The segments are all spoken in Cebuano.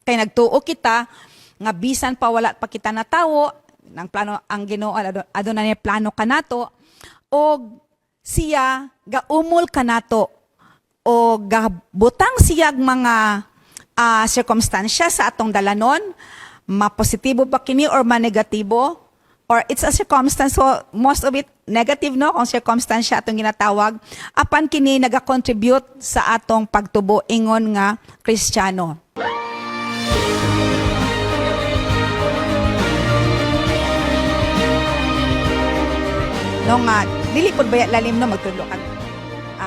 Kay nagtuo kita nga bisan pa wala pa kita natawo, ng plano ang Ginoo, aduna niya plano kanato og siya gaumol kanato o gabutang siyag mga sirkumstansya sa atong dalanon, mapositibo ba kini or manegatibo, or it's a circumstance. So most of it negative, no, kung circumstance atong ginatawag, apan kini naga-contribute sa atong pagtubo ingon nga Kristiyano. No, nga dili pud baya lalim, no, magtudlo kag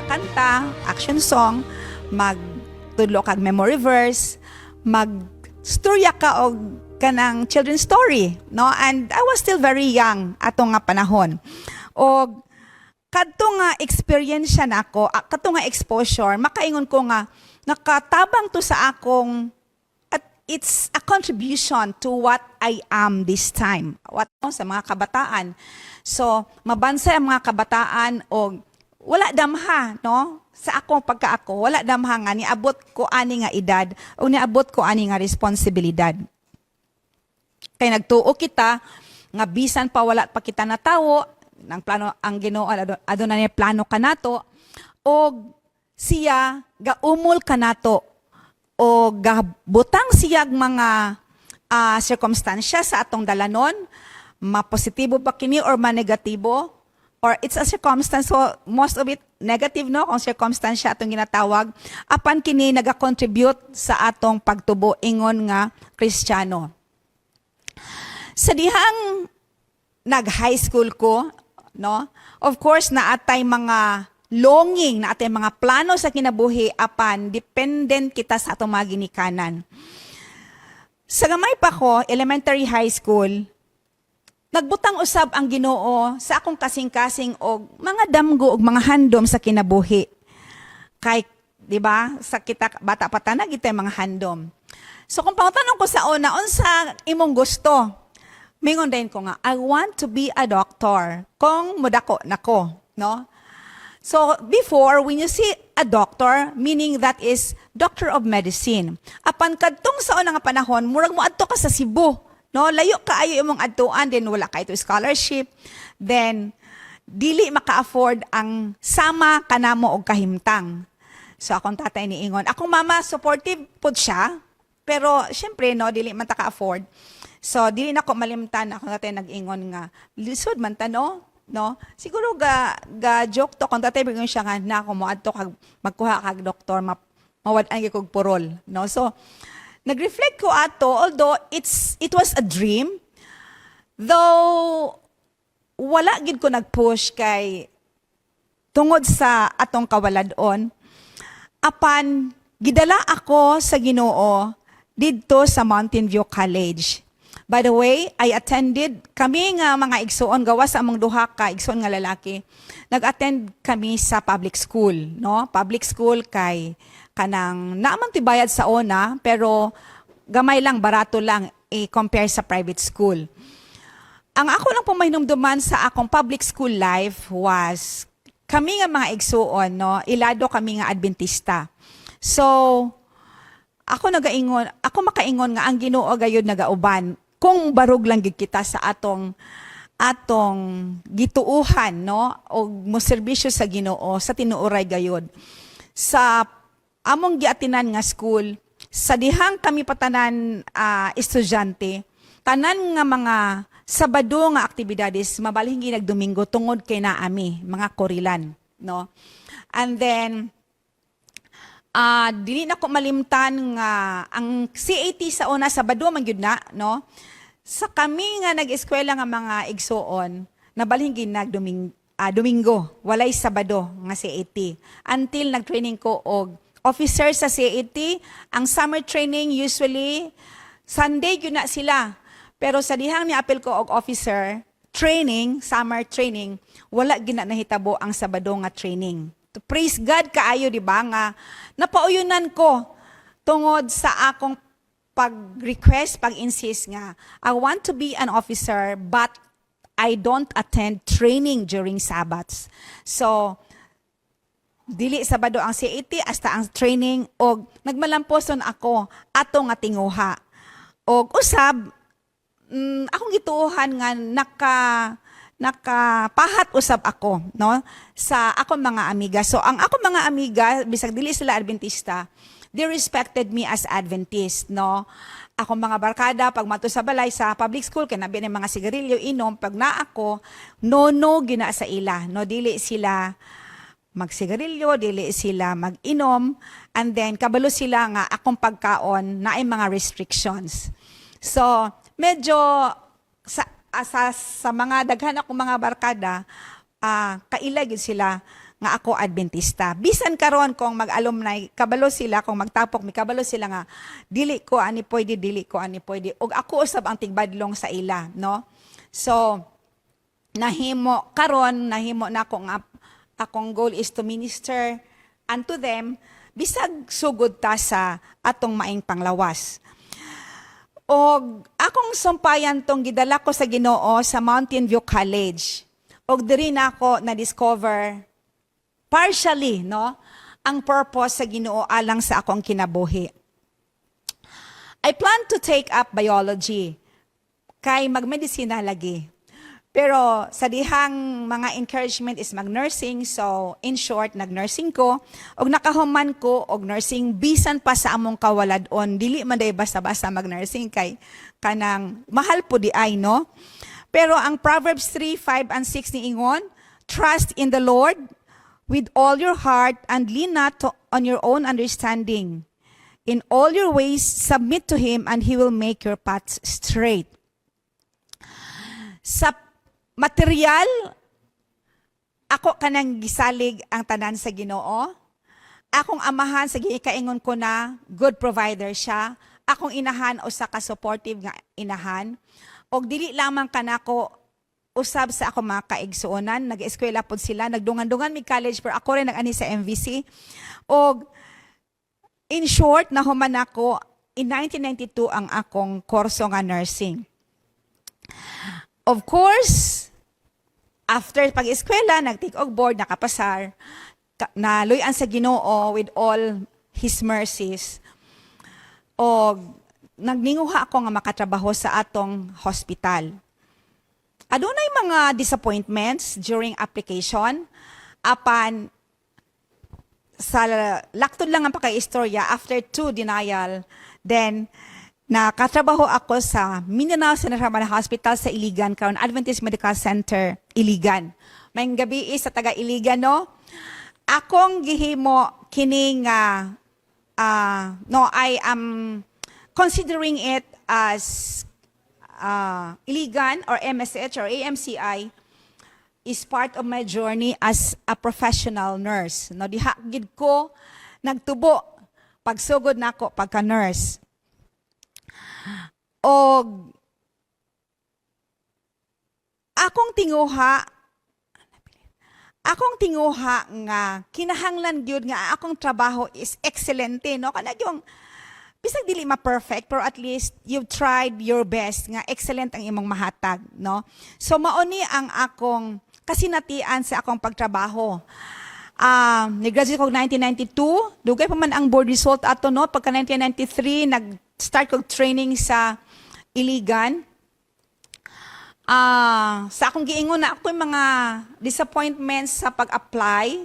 kanta, action song, magtudlo kag memory verse, magstorya ka og kanang children's story, no? And I was still very young ato nga panahon. Og kadto nga experience nako, kadto nga exposure, makaingon ko nga nakatabang to sa akong at it's a contribution to what I am this time. What sa mga kabataan. So, mabansay ang mga kabataan og wala damha, no? Sa akong pagkaako, wala damha nga niabot ko ani nga edad o niabot ko ani nga responsibilidad. Kay nagtuo kita nga bisan pa wala pa kita natawo, ng plano ang Ginoo, aduna niya plano kanato og siya gaumol kanato o gabutang siyag mga sirkumstansya sa atong dalanon, mapositibo ba kini or manegatibo, or it's a circumstance. So most of it negative, no, kung circumstance atong ginatawag, apan kini naga-contribute sa atong pagtubo ingon nga Kristiyano. Sa dihang nag-high school ko, no? Of course, naatay mga longing, naatay mga plano sa kinabuhi, apan dependent kita sa atong mga ginikanan. Sa gamay pa ko, elementary, high school, nagbutang usab ang Ginoo sa akong kasing-kasing og mga damgo og mga handom sa kinabuhi. Kay, di ba, sa kita bata pa tanan kita mga handom. So kung pangutan-on ko sa una, unsa imong gusto? Mingon din ko nga, "I want to be a doctor." Kung mudako nako, no? So before, when you see a doctor, meaning that is doctor of medicine. Apan kadtong sa una nga panahon, murag mo adto ka sa Cebu, no? Layo kaayo imong adtuan, then wala kay to scholarship. Then dili maka-afford ang sama kanamo og kahimtang. So akong tatay niingon, akong mama supportive pud siya, pero syempre, no, dili man ta ka-afford. So dili na ko malimtan akong tatay nag-ingon nga lisod man ta, no, no? Siguro ga joke to kung tatay bingon siya nga na ako mo adto kag magkuha kag doktor mawad-an gyud kog purol, no? So nag-reflect ko ato, although it was a dream, though wala gid ko nag-push kay tungod sa atong kawalad-on, apan gidala ako sa Ginoo didto sa Mountain View College. By the way, I attended, kami nga mga igsuon, gawas sa among duha ka igsuon nga lalaki, nag-attend kami sa public school, no? Public school kay kanang naaman ti bayad sa una, pero gamay lang, barato lang i-compare sa private school. Ang ako lang pong mahinumduman sa akong public school life was kami nga mga igsuon, no, ilado kami nga Adventista. So, ako nagaingon, ako makaingon nga ang Ginoo gayud nagauban kung barog lang gid kita sa atong gituuhan, no, og moserbisyo sa Ginoo sa tinuoray gayud. Sa among giatinan nga school, sa dihang kami patanan estudyante, tanan nga mga Sabado nga aktibidades mabalhin gi nagdomingo tungod kay naami mga korilan, no? And then dili na ko malimtan nga ang CAT sa una Sabado man gyud na, no? Sa kami nga nag-eskwela nga mga igsuon, nabalhin gid nag Domingo, walay Sabado nga CAT. Until nag-training ko og officer sa CAT, ang summer training usually Sunday gyud na sila. Pero sa dihang ni apil ko og officer training, summer training, wala gid na nahitabo ang Sabado nga training. To praise God kaayo, di ba, nga napauyunan ko tungod sa akong pag-request, pag-insist nga I want to be an officer but I don't attend training during Sabbaths. So, Dili Sabado ang CAT hasta ang training og nagmalamposon ako ato nga tinguha. Og usab akong gituohan nga nakapahat usab ako, no, sa akong mga amiga. So ang akong mga amiga, bisag dili sila Adventista, they respected me as Adventist, no. Akong mga barkada, pag mato sa balay sa public school kay nabi mga sigarilyo, inom, pag naa ako, no no gina sa ila, no. Dili sila magsigarilyo, dili sila mag-inom, and then kabalo sila nga akong pagkaon naay mga restrictions. So, medyo sa mga daghan akong mga barkada, kaila gyud sila nga ako Adventista. Bisan karon kung mag-alumni, kabalo sila kung magtapok, mi kabalo sila nga dili ko ani pwede, dili ko ani pwede. Ug ako usab ang tigbadlong sa ila, no? So, nahimo karon, nahimo na ako nga akong goal is to minister unto them bisag sugod ta sa atong maing panglawas. Og akong sumpayan tong gidala ko sa Ginoo sa Mountain View College. Og diri na ako na-discover partially, no, ang purpose sa Ginoo alang sa akong kinabuhi. I plan to take up biology kay magmedisina lagi. Pero sa dihang mga encouragement is mag-nursing, so in short, nag-nursing ko. Og nakahuman ko og nursing bisan pa sa among kawalad-on, dili man day basta-basta mag-nursing kay kanang mahal po diay, no? Pero ang Proverbs 3, 5 and 6 niingon, "Trust in the Lord with all your heart and lean not on your own understanding. In all your ways, submit to Him and He will make your paths straight." Sa material, ako kanang gisalig ang tanan sa Ginoo. Akong amahan, sa gikaingon ko na, good provider siya. Akong inahan, usa ka supportive nga inahan. Og dili lamang kanako, usab sa ako mga kaigsuonan, nag-eskwela pod sila, nagdungan-dungan mi college, pero ako rin nag-ani sa MVC. Og in short, nahuman ako in 1992 ang akong kurso nga nursing. Of course, after pag-eskwela, nag-take og board, nakapasar, naluy-an sa Ginoo with all His mercies. Og nagninguha ako nga makatrabaho sa atong hospital. Adunay mga disappointments during application apan sa laktod lang ang pagka-istorya, after two denial, then nakatrabaho ako sa Mindanao Central Hospital sa Iligan, karon Adventist Medical Center, Iligan. Maayong gabii sa taga Iligan, no? Akong gihimo kining no, I am considering it as Iligan or MSH or AMCI is part of my journey as a professional nurse. No, diha gid ko nagtubo pagsugod nako pagka nurse. Og akong tinguha nga kinahanglan gyud nga akong trabaho is excelente, no, kana yung bisag dili ma perfect pero at least you've tried your best nga excellent ang imong mahatag, no. So mao ni ang akong kasinatian sa akong pagtrabaho. Ni-graduate ko 1992, dugay pa man ang board result ato, no. Pagka 1993, nag-start kog training sa Iligan. Sa akong giingon na ako yung mga disappointments sa pag-apply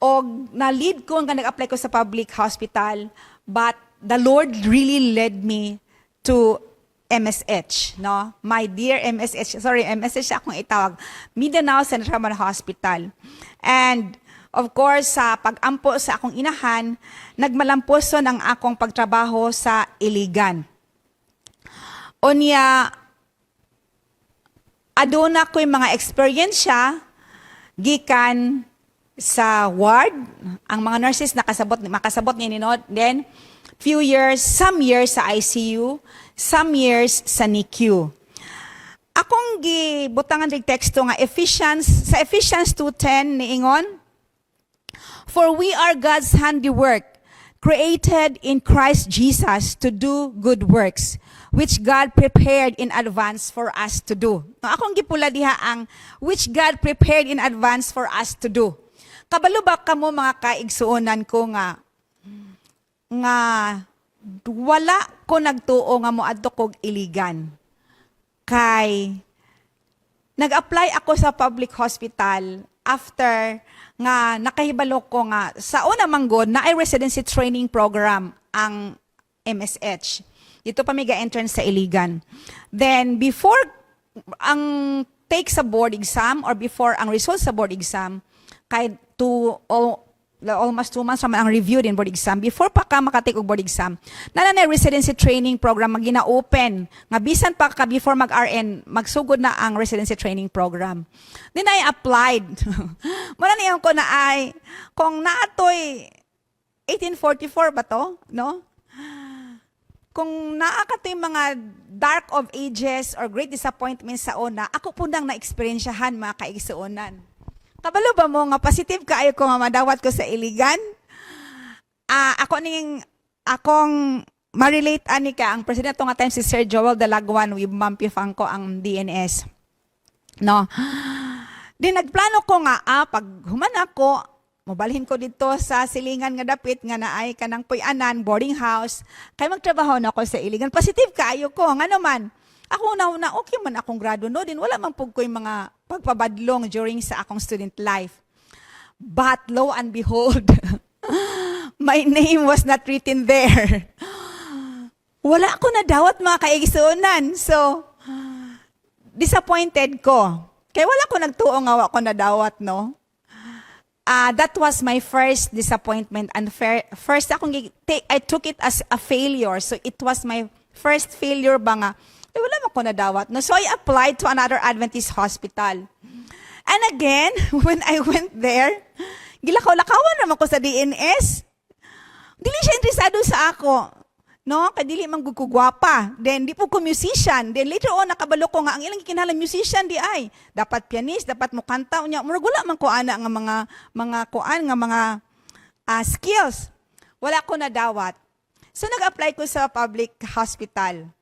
og na-lead ko nga nag-apply ko sa public hospital, but the Lord really led me to MSH, no? My dear MSH, sorry, MSH akong itawag, Mindanao Central Hospital. And of course, sa pag-ampo sa akong inahan, nagmalampuson ang akong pagtrabaho sa Iligan. Unya, aduna ko'y mga eksperyensya gikan sa ward. Ang mga nurses nakasabot, makasabot ni no. Then few years, some years sa ICU, some years sa NICU. Akong gibutangan rig teksto nga Ephesians, sa Ephesians 2:10 niingon, "For we are God's handiwork, created in Christ Jesus to do good works, which God prepared in advance for us to do." No, akong gipula diha ang "which God prepared in advance for us to do." Kabalo ba kamo, mga kaigsuonan ko, nga wala ko nagtuo nga moadto kog Iligan? Kay nag-apply ako sa public hospital after nga nakahibalo ko nga sa una manggod naay residency training program ang MSH. Didto pa mi ga-entrance sa Iligan. Then before ang take sa board exam or before ang result sa board exam, kay almost 2 months naman ang review din board exam. Before pa ka makatake og board exam, naa na residency training program nga gina-open. Nga bisan pa ka before mag-RN, magsugod na ang residency training program. Then I applied. Mao na niyan ko na ay, kung naatoy 1844 ba to? No? Kung naa katoy mga dark of ages or great disappointment sa una, ako po nang na-experiensyahan, mga kaigsuonan. Kabalo ba mo nga positive kaayo ko nga madawat ko sa Iligan? Ah, ako ning akong ma-relate ani ka ang president nga time si Sir Joel Dalagwan with Ma'am Pifangco, ang DNS. No. Di nagplano ko nga pag human ako, mobalhin ko didto sa silingan nga dapit nga naay kanang puy-anan, boarding house, kay magtrabaho na ako sa Iligan. Positive kaayo ko ngano man ako una okay man akong grado, no? Din wala man pud ko'y mga pagpabadlong during sa akong student life. But lo and behold, my name was not written there. Wala ako nadawat, mga kaigsuonan. So disappointed ko. Kaya wala ko nagtuo nga wa ko nadawat, no? That was my first disappointment and first akong I took it as a failure. So it was my first failure ba nga eh, wala man ko nadawat, no? So I applied to another Adventist hospital. And again, when I went there, gilakaw-lakawan naman ko sa DNS. Dili siya interesado sa ako. No, kay dili man gud ko gwapa. Then di po ko musician. Then later on nakabalo ko nga ang ilang gikinahanglan musician di ay. Dapat pianist, dapat mo kanta unya. Murag wala man ko ana nga mga kuan nga mga skills. Wala ko nadawat. So nag-apply ko sa public hospital.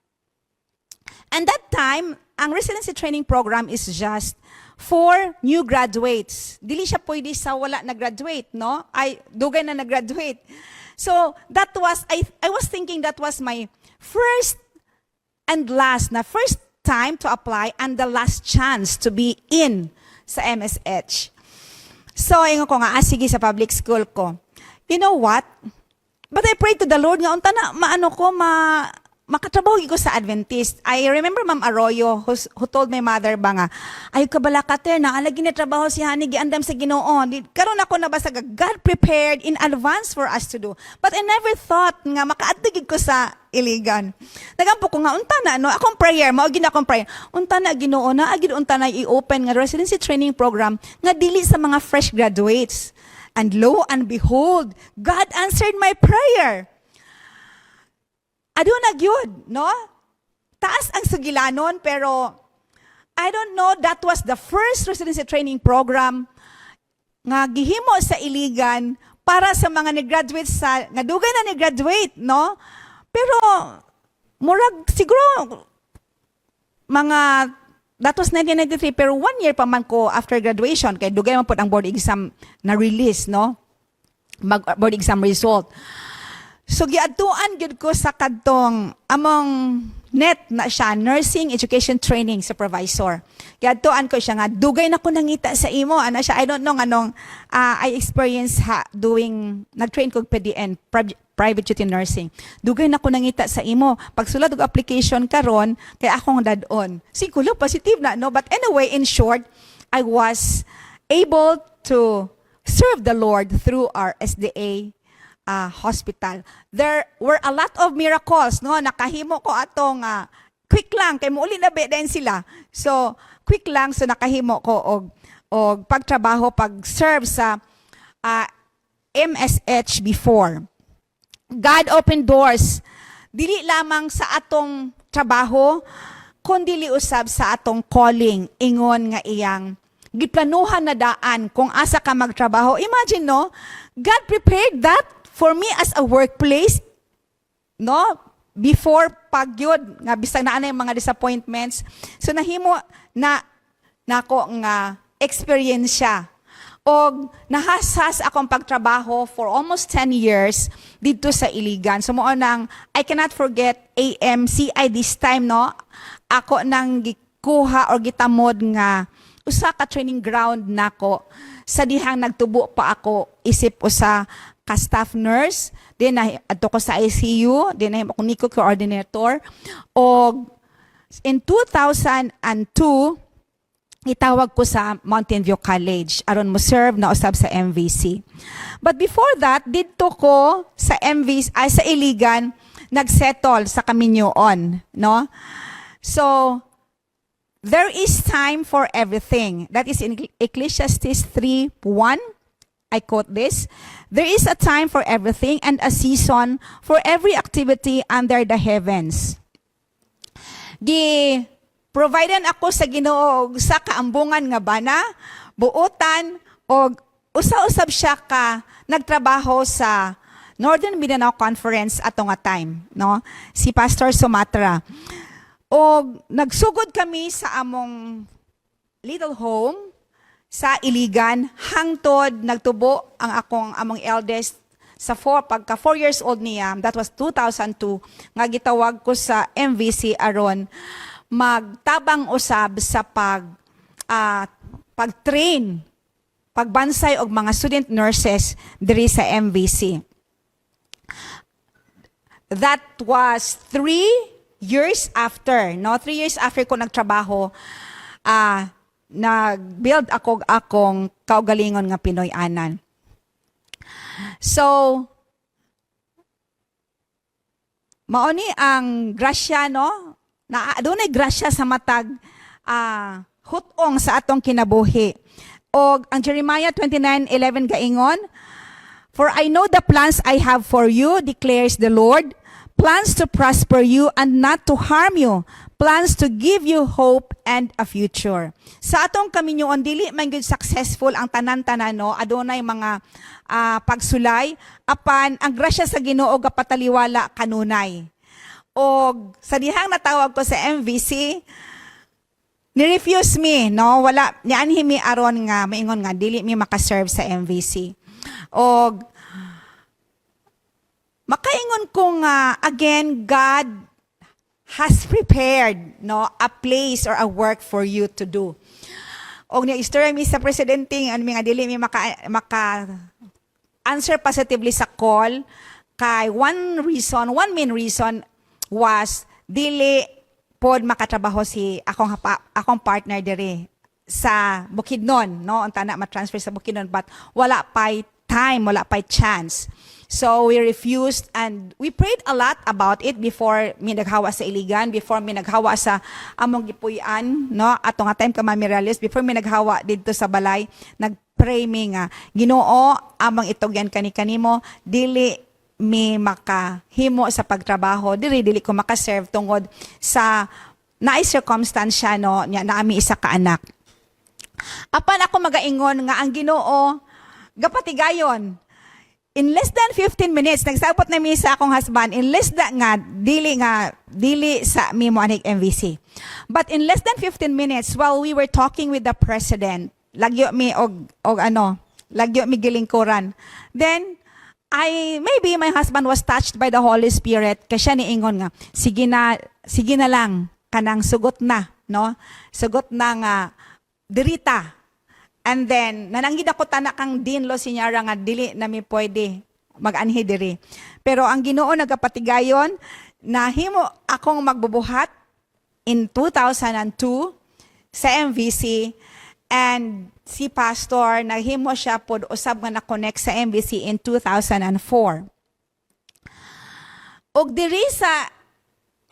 And that time, ang residency training program is just for new graduates. Dili siya pwede sa wala na graduate, no? Ay, dugay na nag-graduate. So, that was, I was thinking that was my first and last, na first time to apply and the last chance to be in sa MSH. So, ingon ko nga, ah, sige, sa public school ko. You know what? But I prayed to the Lord nga, unta na, maano ko, makatrabaho ko sa Adventist. I remember Ma'am Arroyo who told my mother ba nga, "Ay kabala ka ter, naa lagi na trabaho si Hani, giandam sa Ginoo." Karon ako nabasa, God prepared in advance for us to do. But I never thought nga makaadto gid ko sa Iligan. Nagampo ko nga unta na, no, akong prayer, mao gid akong prayer. Unta na, Ginoo, na gid unta na i-open nga residency training program nga dili sa mga fresh graduates. And lo and behold, God answered my prayer. Aduna gyud, no? Taas ang sugilanon, pero I don't know, that was the first residency training program nga gihimo sa Iligan para sa mga ni-graduate sa nga dugay na ni-graduate, no? Pero murag siguro mga that was 1993, pero one year pa man ko after graduation kay dugay man pod ang board exam na release, no? Mag board exam result. So giadtuan gyud ko sa kadtong among net na siya, nursing education training supervisor. Giadtuan ko siya nga, "Dugay na ko nangita sa imo," ana siya. I don't know nganong I experience ha, doing nag-train ko PDN, private duty nursing. "Dugay na ko nangita sa imo. Pagsulat og application karon kay akong dad-on." Siguro positive na, no? But anyway, in short, I was able to serve the Lord through our SDA hospital. There were a lot of miracles, no? Nakahimo ko atong quick lang kay muuli na ba din sila. So, quick lang, so nakahimo ko og pagtrabaho, pag-serve sa MSH before. God opened doors dili lamang sa atong trabaho kundi usab sa atong calling, ingon nga iyang giplanuhan na daan kung asa ka magtrabaho. Imagine, no? God prepared that for me as a workplace, no? Before pagyud nga bisag naa na yung mga disappointments. So nahimo na nako nga experience siya. Og nahasas akong pagtrabaho for almost 10 years didto sa Iligan. So mao nang I cannot forget AMCI this time, no. Ako nang gikuha or gitamod nga usa ka training ground nako sa dihang nagtubo pa ako isip usa ka staff nurse, then na adto ko sa ICU, then nahimo akong NICU coordinator, og in 2002 itawag ko sa Mountain View College aron mo serve na usab sa MVC. But before that, didto ko sa MVC ay sa Iligan nagsettle sa Kaminyoon, no? So there is time for everything. That is in Ecclesiastes 3:1. I quote this: "There is a time for everything and a season for every activity under the heavens." Gi providean ako sa Ginoo og sa kaambungan nga bana, buotan, og usa-usab siya ka nagtrabaho sa Northern Mindanao Conference ato nga time, no? Si Pastor Sumatra. Og nagsugod kami sa among little home sa Iligan hangtod nagtubo ang akong among eldest sa four, pagka 4 years old niya. That was 2002 nga gitawag ko sa MVC aron magtabang usab sa pag-train, pagbansay og mga student nurses diri sa MVC. That was 3 years after, no? 3 years after ko nagtrabaho, nag-build ako og akong kaugalingon nga Pinoy anan. So, mao ni ang grasya, no? Na adunay grasya sa matag hutong sa atong kinabuhi. Og ang Jeremiah 29:11 gaingon, "For I know the plans I have for you, declares the Lord, plans to prosper you and not to harm you, plans to give you hope and a future." Sa atong kaminyoon, dili man gyud successful ang tanan-tanan, no, adunay mga pagsulay, apan ang grasya sa Ginoo gapataliwala kanunay. Og sa dihang natawag ko sa MVC, ni-refuse mi, no? Wala, nianhi mi aron nga, maingon nga, dili mi makaserve sa MVC. Og, makaingon ko nga, again, God has prepared, no, a place or a work for you to do. Og ni istorya mi sa presidente, ano mi nga dili mi maka answer positively sa call kay one reason, one main reason was dili pod makatrabaho si akong partner diri sa Bukidnon, no? Unta na ma-transfer sa Bukidnon, but wala pa'y time, wala pa'y chance. So we refused and we prayed a lot about it before mi naghawa sa Iligan, before mi naghawa sa among gipuy-an, no? Ato nga time ka Mami Reales, before mi naghawa didto sa balay, nagpray mi nga, "Ginoo, among itugyan kani kanimo, dili mi makahimo sa pagtrabaho diri, dili ko makaserve tungod sa naay circumstance, no, nya naami isa ka anak." Apan ako magaingon nga ang Ginoo gapatigayon. In less than 15 minutes, nagsabot na mi sa akong husband, in less than nga dili sa mi mo anig MVC. But in less than 15 minutes, while we were talking with the president, lagyo mi og ano, lagyo mi gilingkuran. Then I maybe my husband was touched by the Holy Spirit kasi siya niingon nga, "Sige na, sige na lang, kanang sugot na, no? Sugot na nga dirita." And then, nananggid ako tanak kang Dean Lo Senyara nga dili na mi pwede mag-anhi diri. Pero ang Ginoo nagapatigayon, nahimo akong magbubuhat in 2002 sa MVC and si pastor nahimo siya pod usab nga na-connect sa MVC in 2004. Og diri sa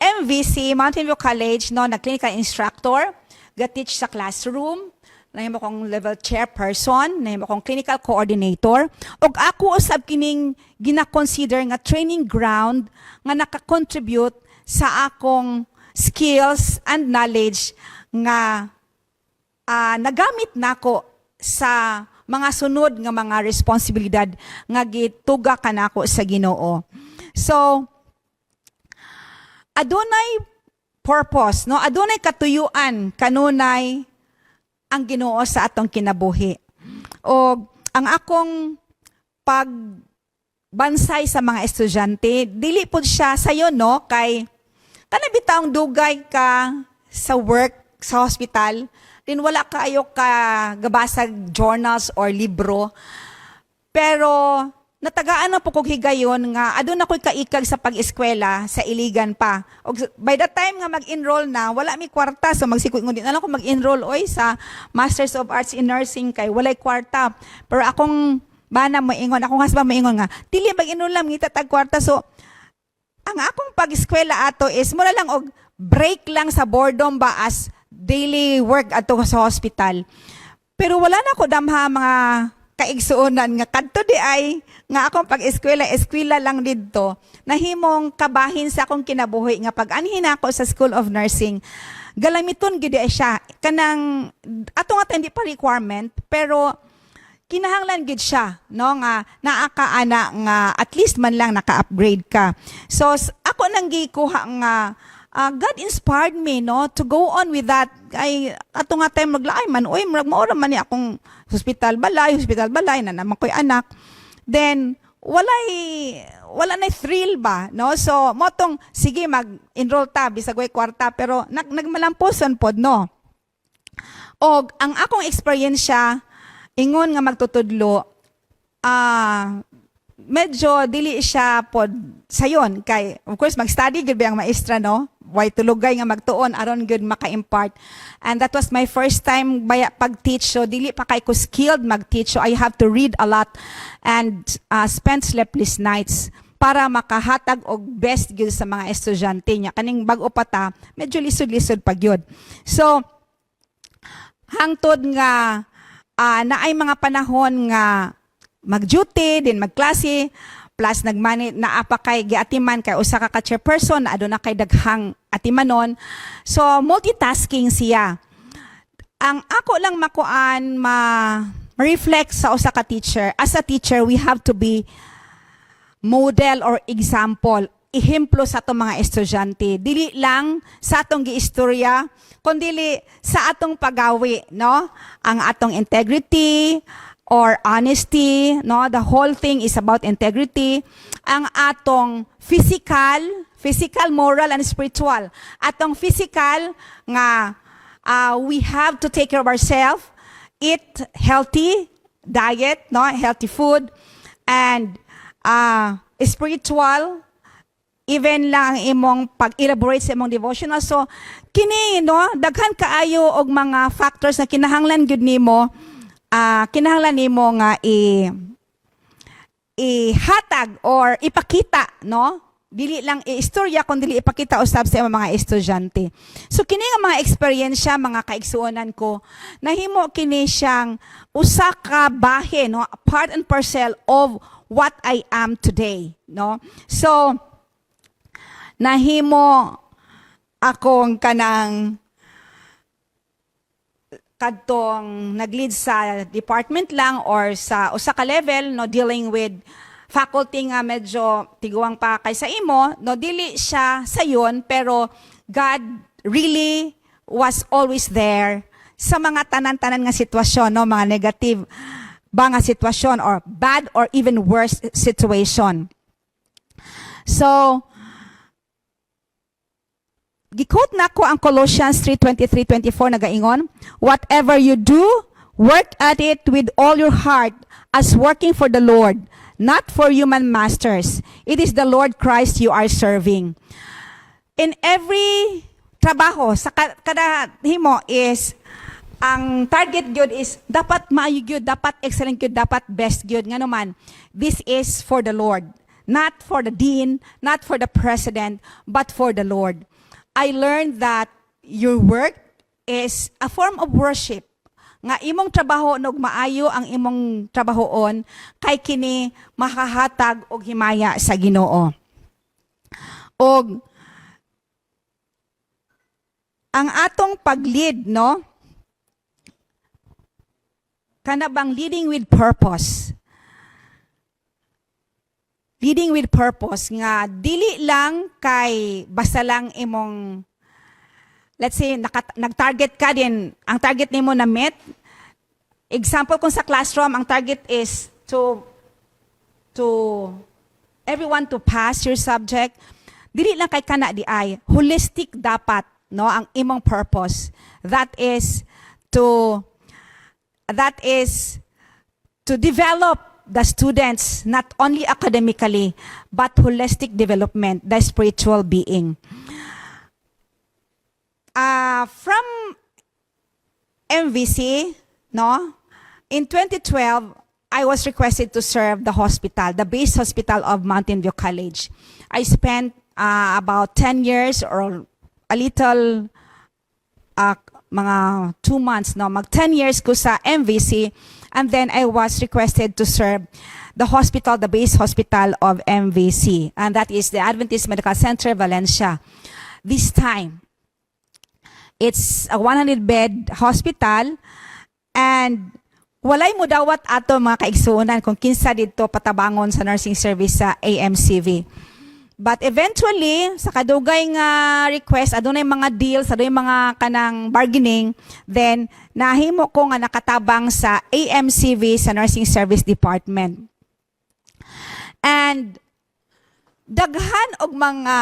MVC, Mountain View College, no, na clinical instructor, ga-teach sa classroom, nahimo kong level chairperson, nahimo kong clinical coordinator, ug ako usab kining gina-consider nga training ground nga naka-contribute sa akong skills and knowledge nga nagamit nako sa mga sunod nga mga responsibilidad nga gituga kanako sa Ginoo. So, adunay purpose, no? Adunay katuyuan kanunay ang Ginoo sa atong kinabuhi. O ang akong pag bansay sa mga estudyante, dili pud siya sayo, no, kay kana bitawng dugay ka sa work sa hospital, din wala kaayo ka gabasag journals or libro. Pero natagaan na pud kog higayon nga aduna ko'y kaikag sa pag-eskwela sa Iligan pa. Og by the time nga mag-enroll na, wala mi kwarta, so magsikot ngunit na lang ko mag-enroll oy sa Masters of Arts in Nursing kay walay kwarta. Pero akong bana moingon, akong husband moingon nga, "Dili mag-enroll lang, ngita tag kwarta." So ang akong pag-eskwela ato is mura lang og break lang sa boredom ba as daily work ato sa hospital. Pero wala na ko damha, mga kaigsuonan, nga kadto di ay nga akong pag-eskwela, eskwela lang didto, nahimong kabahin sa akong kinabuhi nga pag-anhin ako sa School of Nursing, galamiton gid ay siya. Kanang ato nga hindi pa requirement, pero kinahanglan gid siya, no, nga naa ka ana nga at least man lang naka-upgrade ka. So ako nang gikuha nga God inspired me, no, to go on with that. Ay ato nga time maglaay man oy, murag mao ra man ni akong hospital, balay, hospital, balay na naman ko'y anak, then wala na thrill ba, no? So mao tong sige, mag-enroll ta bisag way kwarta, pero nagmalampuson pod, no? Og ang akong eksperyensya ingon nga magtutudlo, medyo dili siya pod sayon kay of course mag-study gud ba ang maestra, no? Way tulugay nga magtuon aron gud maka-impart. And that was my first time baya pag-teach, so dili pa kay ko skilled mag-teach, so I have to read a lot and spend sleepless nights para makahatag og best gyud sa mga estudyante niya. Kaning bag-o pa ta, medyo lisod-lisod pa gyud. So hangtod nga naay mga panahon nga mag-duty din, magklase, plus nagmani naa pa kay giatiman kay usa ka chairperson na aduna kay daghang atimanon. So multitasking siya. Ang ako lang makuan, ma reflect sa usa ka teacher, as a teacher, we have to be model or example, ehemplo sa atong mga estudyante. Dili lang sa atong giistorya, kundi sa atong pagawi, no? Ang atong integrity or honesty, no? The whole thing is about integrity. Ang atong physical, physical, moral, and spiritual. Atong physical nga we have to take care of ourselves, eat healthy diet, no? Healthy food, and spiritual, even lang ang imong pag-elaborate sa imong devotional. So, kini, no, daghan kaayo og mga factors na kinahanglan gyud nimo, kinahanglan nimo nga i ihatag or ipakita, no? Dili lang iistorya kundi ipakita usab sa imong mga estudyante. So kini nga mga eksperyensya, mga kaigsuonan ko, nahimo kini siyang usa ka bahin, no, part and parcel of what I am today, no? So nahimo akong kanang kadtong nag-lead sa department lang or sa usa ka level, no, dealing with faculty nga medyo tiguang pa kaysa imo, no? Dili siya sayon, pero God really was always there sa mga tanan-tanan nga sitwasyon, no, mga negative ba nga sitwasyon or bad or even worse situation. So gi-quote nako ang Colossians 3:23-24, nagaingon, "Whatever you do, work at it with all your heart as working for the Lord, not for human masters. It is the Lord Christ you are serving." In every trabaho, sa kada himo is, ang target gyud is dapat maayo gyud, dapat excellent gyud, dapat best gyud. Ngano man, this is for the Lord. Not for the dean, not for the president, but for the Lord. I learned that your work is a form of worship. Nga imong trabaho nog maayo ang imong trabahoon kay kini makahatag og himaya sa Ginoo. Og ang atong pag-lead, no? Kana bang leading with purpose? Leading with purpose nga dili lang kay basta lang imong, let's say, nag-target ka din, ang target nimo na met. Example, kung sa classroom, ang target is to everyone to pass your subject. Dili lang kay kana diay, holistic dapat, no, ang imong purpose. That is to develop the students not only academically but holistic development, the spiritual being. From MVC, no? In 2012, I was requested to serve the hospital, the base hospital of Mountain View College. I spent about 10 years or a little mga 2 months, no? Mag 10 years ko sa MVC and then I was requested to serve the hospital, the base hospital of MVC, and that is the Adventist Medical Center, Valencia. This time, it's a 100 bed hospital and walay mo dawat ato, mga kaigsuonan, kung kinsa didto patabangon sa nursing service sa AMCV. But eventually, sa kadugay nga request, adunay mga deals, adunay mga kanang bargaining, then nahimo ko nga nakatabang sa AMCV sa Nursing Service Department. And daghan og mga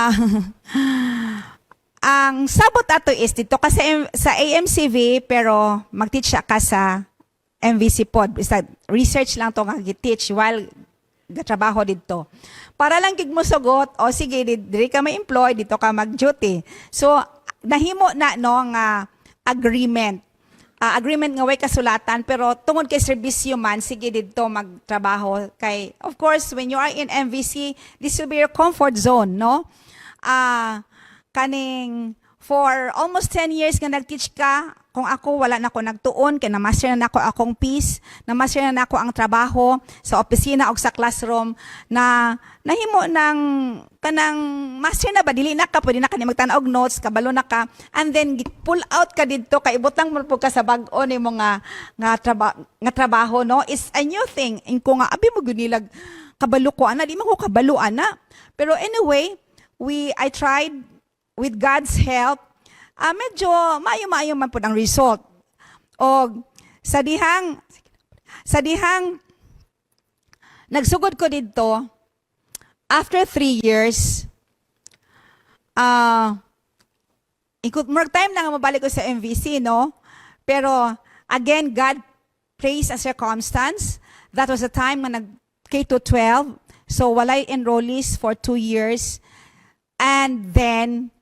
ang sabot ato is didto ka sa AMCV pero mag-teach ka sa MVC pod. Basta research lang to nga gi-teach while gatrabaho didto. Para lang gid mo sugot, o sige, diri ka ma-employ, didto ka mag-duty. So, nahimo na, no, nga agreement. Agreement nga way kasulatan, pero tungod kay serbisyo man, sige, didto magtrabaho kay of course when you are in MVC, this will be your comfort zone, no? Kaning for almost 10 years nga nag-teach ka, kung ako, wala na ko nagtuon kay na-master na nako akong piece, na-master na nako ang trabaho sa opisina o sa classroom na nahimo ng kanang master na ba, dili na ka pwede na ka ni magtan-aw og notes, kabalo na ka, and then pull out ka didto kay ibutang mo pud ka sa bag-o nimo nga trabaho, no? It's a new thing. Inko nga abi mo gyud nilag kabalo ko ana, di man ko kabalo ana, pero anyway, we I tried with God's help. Medyo maayo-maayo man pud ang result. Og sa dihang nagsugod ko didto, after 3 years, ikot more time na nga mabalik ko sa MVC, no? Pero again, God placed a circumstance. That was a time nga nag K to 12. So walay enrollees for 2 years. And then,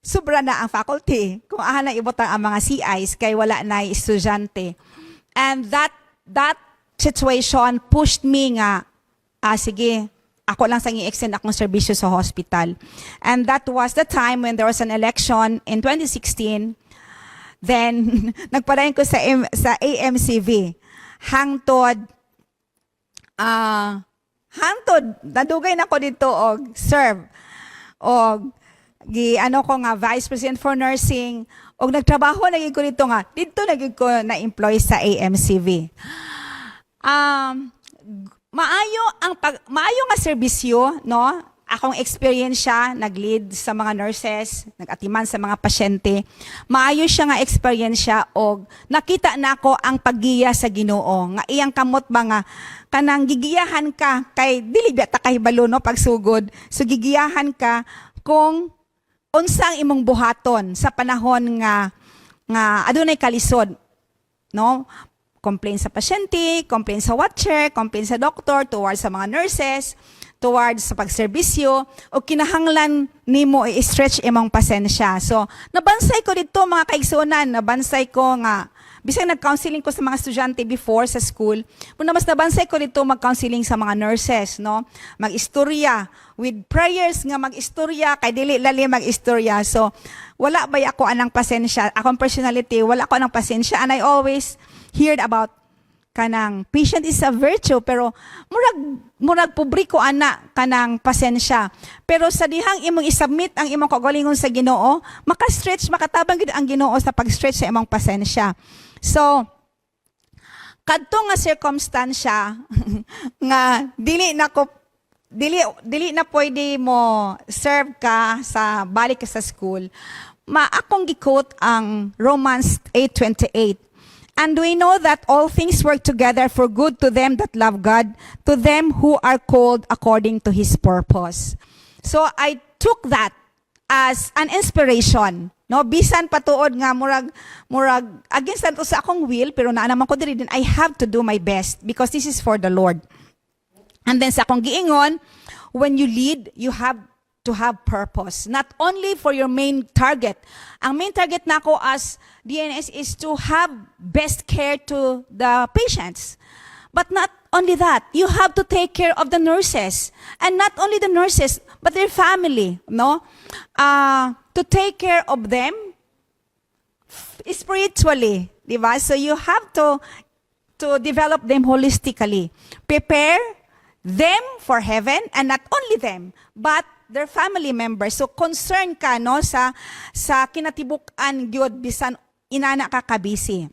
sobra na ang faculty. Kung aha na ibutang ang mga CIs kay wala na estudyante. And that situation pushed me nga, sige, ako lang sang i-extend akong serbisyo sa hospital. And that was the time when there was an election in 2016. Then, nagpadayon ko sa AMCV. Hangtod, nadugay na ko didto og serve. Og gi ano ko nga vice president for nursing og nagtrabaho na gyud ko didto nga didto na gyud ko na-employ sa AMCV. Maayo nga serbisyo, no? Akong experience siya, nag-lead sa mga nurses, nag-atiman sa mga pasyente. Maayo siya nga experience siya og nakita nako ang paggiya sa Ginoo nga iyang kamot ba nga kanang gigiyahan ka kay dili ba ta kahibalo, no, pagsugod. So gigiyahan ka kung unsang imong buhaton sa panahon nga adunay kalisod, no? Complain sa pasyente, complain sa watcher, complain sa doktor, towards sa mga nurses, towards sa pagserbisyo, o kinahanglan nimo i-stretch imong pasensya. So, nabansay ko didto, mga kaigsuonan, nabansay ko nga bisag nag-counseling ko sa mga estudyante before sa school, muna mas nabansay ko didto mag-counseling sa mga nurses, no? Mag-istorya with prayers nga mag-istorya kay dili lali mag-istorya. So, wala ba ako anang pasensya? Akong personality, wala ko anang pasensya and I always heard about kanang patient is a virtue, pero murag publiko ana kanang pasensya, pero sa dihang imong isubmit ang imong kaugalingon sa Ginoo, maka-stretch, makatabang gid ang Ginoo sa pag-stretch sa imong pasensya. So kadto nga circumstansya nga dili na pwede mo serve ka sa balik ka sa school, ma akong gi-quote ang Romans 8:28. "And we know that all things work together for good to them that love God, to them who are called according to His purpose." So I took that as an inspiration. No, bisan patuod nga murag against to sa akong will, pero naa naman ko diri din, I have to do my best because this is for the Lord. And then sa akong giingon, when you lead, you have to have purpose. Not only for your main target. Ang main target nako as DNS is to have best care to the patients. But not only that, you have to take care of the nurses. And not only the nurses, but their family, no? To take care of them spiritually, di ba? So you have to develop them holistically. Prepare them for heaven, and not only them, but their family members. So concern ka, no, sa kinatibuk-an gyud bisan inana ka kabisi.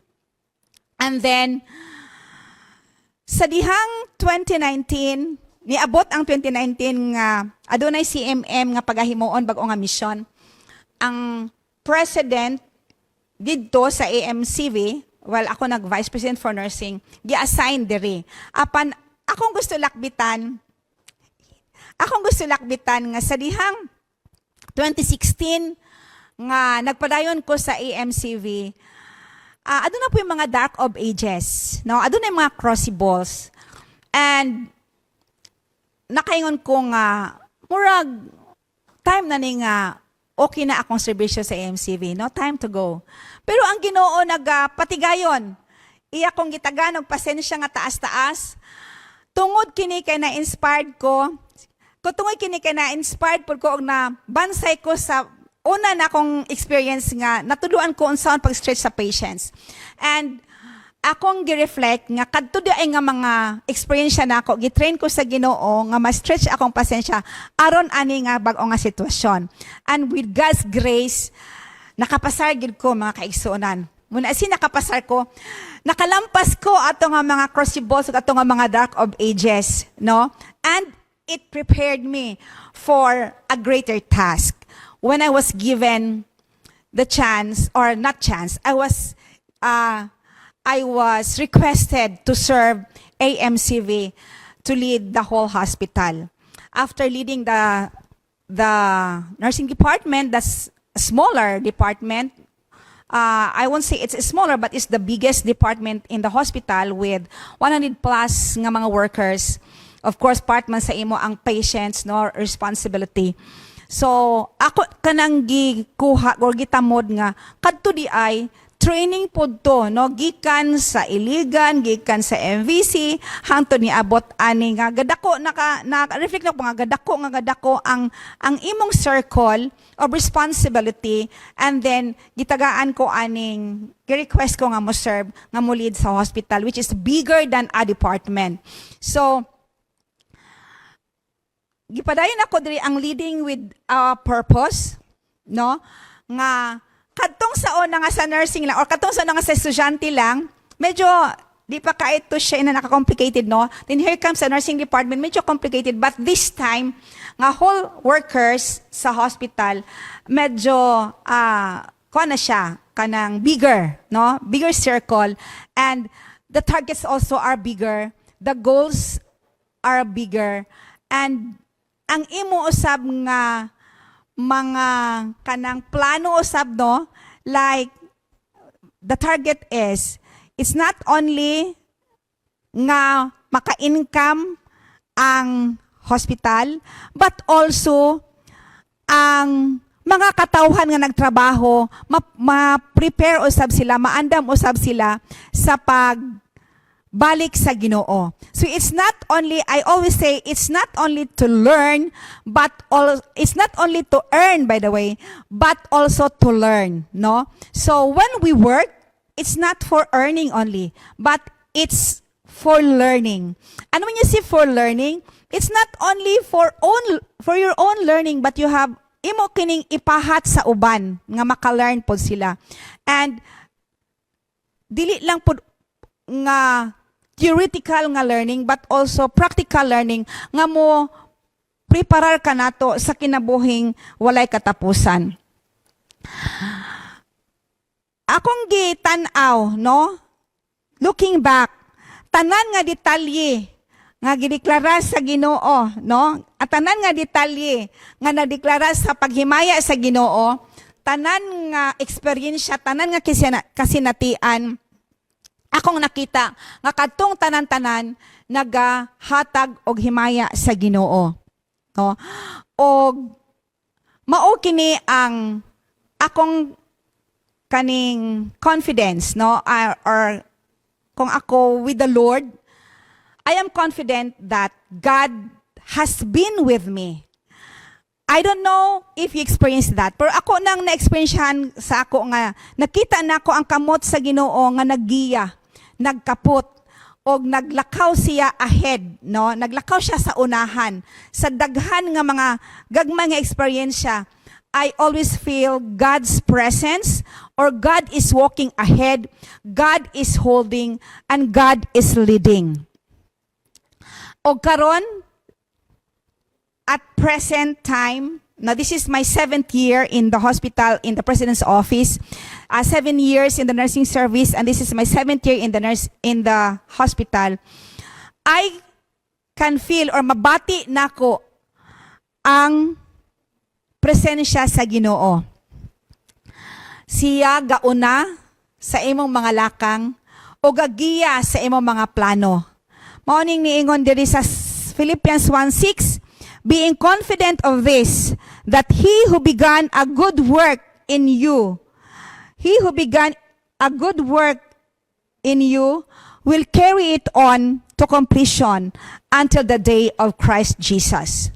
And then sa dihang 2019, niabot ang 2019 nga adunay CMM nga pagahimuon bag-o nga mission. Ang president didto sa AMCV, well, ako nag vice president for nursing, gi-assign diri. Apan akong gusto lakbitan nga sa dihang 2016 nga nagpadayon ko sa AMCV, aduna po yung mga dark of ages, no? Aduna yung mga crucibles. And nakaingon ko nga murag time na ni nga okay na akong serbisyo sa AMCV, no? Time to go. Pero ang Ginoo nagpatigayon. Iya kong gitagan og pasensya nga taas-taas. Tungod kini kay na-inspired ko, tungod kini kay na-inspired pud ko og na bansay ko sa una na akong experience nga natudloan ko unsaon pag-stretch sa patients. And akong gi-reflect nga kadto di ay nga mga experience nako, gi-train ko sa Ginoo nga ma-stretch akong pasensya aron ani nga bag-o nga sitwasyon. And with God's grace, nakapasar gid ko, mga kaigsuonan. Muna si nakapasar ko, nakalampas ko ato nga mga crucibles at ato nga mga dark of ages, no? And it prepared me for a greater task. When I was given the chance, or not chance, I was requested to serve AMCV, to lead the whole hospital. After leading the nursing department, that's a smaller department. I won't say it's smaller, but it's the biggest department in the hospital with 100 plus nga mga workers. Of course, part man sa imo ang patients, no, responsibility. So, ako kanang gikuha or gitamod nga kadto di ay training pod to, no, gikan sa Iligan, gikan sa MVC, hangtod niabot ani nga gadako, naka na reflect na ko nga gadako ang imong circle of responsibility. And then gitagaan ko aning, gi-request ko nga mo serve, nga mo lead sa hospital, which is bigger than a department. So gipadayon ako diri ang leading with a purpose, no, nga kadtong sa una nga sa nursing lang or kadtong sa una nga sa estudyante lang, medyo di pa kahit to siya na naka-complicated, no? Then here comes the nursing department, medyo complicated, but this time nga whole workers sa hospital, medyo kuha na siya kanang bigger, no, bigger circle, and the targets also are bigger, the goals are bigger, and ang imo usab nga mga kanang plano usab, no, like the target is, it's not only nga maka-income ang hospital, but also ang mga katawhan nga nagtrabaho, ma-prepare usab sila, maandam usab sila sa pag balik sa Ginoo. So it's not only, I always say, it's not only to learn, but all, it's not only to earn, by the way, but also to learn, no? So when we work, it's not for earning only, but it's for learning. And when you say for learning, it's not only for your own learning, but you have imo kining ipahat sa uban nga maka-learn pod sila. And dili lang pod nga theoretical nga learning, but also practical learning nga mo preparar ka nato sa kinabuhing walay katapusan. Akong gitan-aw, no? Looking back, tanan nga detalye nga gideklara sa Ginoo, no? At tanan nga detalye nga nadeklara sa paghimaya sa Ginoo, tanan nga eksperyensya, tanan nga kasinatian, akong nakita nga kadtong tanan-tanan nagahatag og himaya sa Ginoo. No? Og mao kini ang akong kaning confidence, no, or kung ako with the Lord, I am confident that God has been with me. I don't know if you experience that, pero ako nang na-experiencehan sa ako nga nakita nako ang kamot sa Ginoo nga naggiya, nagkapot og naglakaw siya ahead, no? Naglakaw siya sa unahan sa daghan nga mga gagmay nga eksperyensya. I always feel God's presence or God is walking ahead, God is holding, and God is leading. Og karon, at present time, now this is my seventh year in the hospital, in the president's office, 7 years in the nursing service, and this is my seventh year in the hospital. I can feel or mabati nako ang presensya sa Ginoo. Siya gauna sa imong mga lakang o gagiya sa imong mga plano. Mao ning niingon diri sa Philippians 1:6, "Being confident of this, that he who began a good work in you, he who began a good work in you will carry it on to completion until the day of Christ Jesus."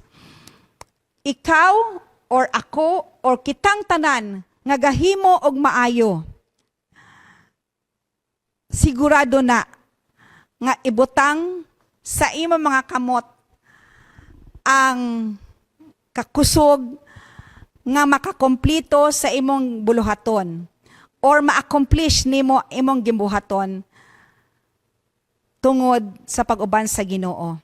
Ikaw or ako or kitang tanan nga gahimo og maayo, sigurado na nga ibutang sa imong mga kamot ang kakusog nga makakomplito sa imong buluhaton or ma-accomplish nimo imong gimbuhaton tungod sa pag-uban sa Ginoo.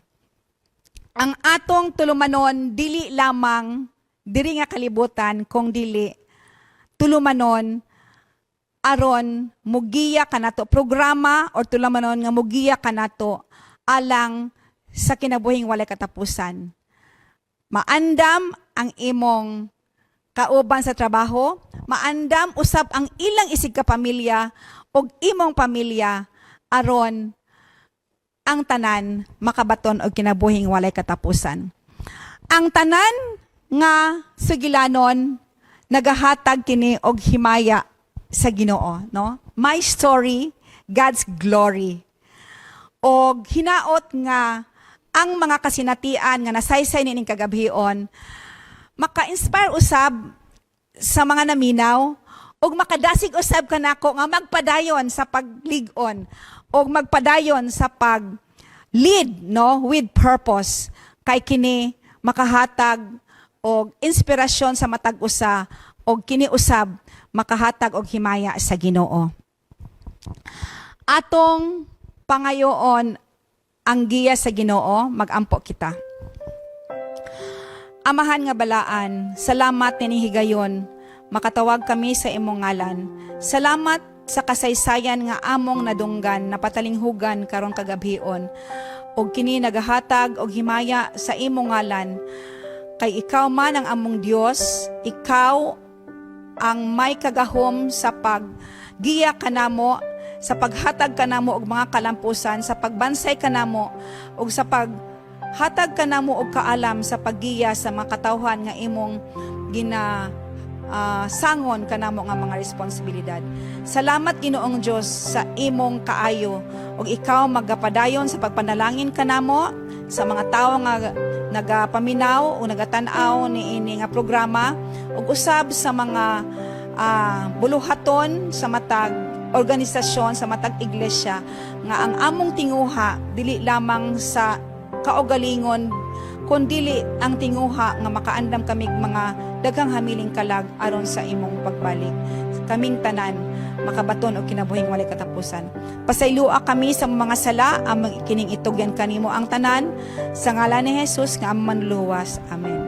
Ang atong tulumanon dili lamang diri nga kalibutan kung dili tulumanon aron mugiya kanato, programa or tulumanon nga mugiya kanato alang sa kinabuhing walay katapusan. Maandam ang imong kauban sa trabaho, maandam usab ang ilang isig ka pamilya ug imong pamilya aron ang tanan makabaton og kinabuhing walay katapusan. Ang tanan nga sugilanon nagahatag kini og himaya sa Ginoo, no? My story, God's glory. Og hinaot nga ang mga kasinatian nga nasaysay nining kagabhion maka-inspire usab sa mga naminaw ug makadasig usab kanako nga magpadayon sa paglig-on ug magpadayon sa pag lead, no, with purpose, kay kini makahatag og inspirasyon sa matag usa og kini usab makahatag og himaya sa Ginoo. Atong pangayoon ang giya sa Ginoo, magampo kita. Amahan nga balaan, salamat nining higayon makatawag kami sa imong ngalan. Salamat sa kasaysayan nga among nadunggan, napatalinghugan karong kagabhion. Og kini nagahatag og himaya sa imong ngalan. Kay ikaw man ang among Dios, ikaw ang may kagahom sa paggiya kanamo, sa paghatag kanamo og mga kalampusan, sa pagbansay kanamo ug sa paghatag kanamo og kaalam sa paggiya sa mga katawhan nga imong gina sangon kanamo nga mga responsibilidad. Salamat, Ginoong Dios, sa imong kaayo ug ikaw magapadayon sa pagpanalangin kanamo sa mga tawo nga nagapaminaw o nagatan-aw niini nga programa ug usab sa mga buluhaton sa matag organisasyon, sa matag iglesia, nga ang among tinguha dili lamang sa kaugalingon kundili ang tinguha nga makaandam kamig mga daghang hamiling kalag aron sa imong pagbalik kaming tanan makabaton og kinabuhing walay katapusan. Pasaylua kami sa mga sala, among kining itugyan kanimo ang tanan sa ngalan ni Jesus nga among manluluwas. Amen.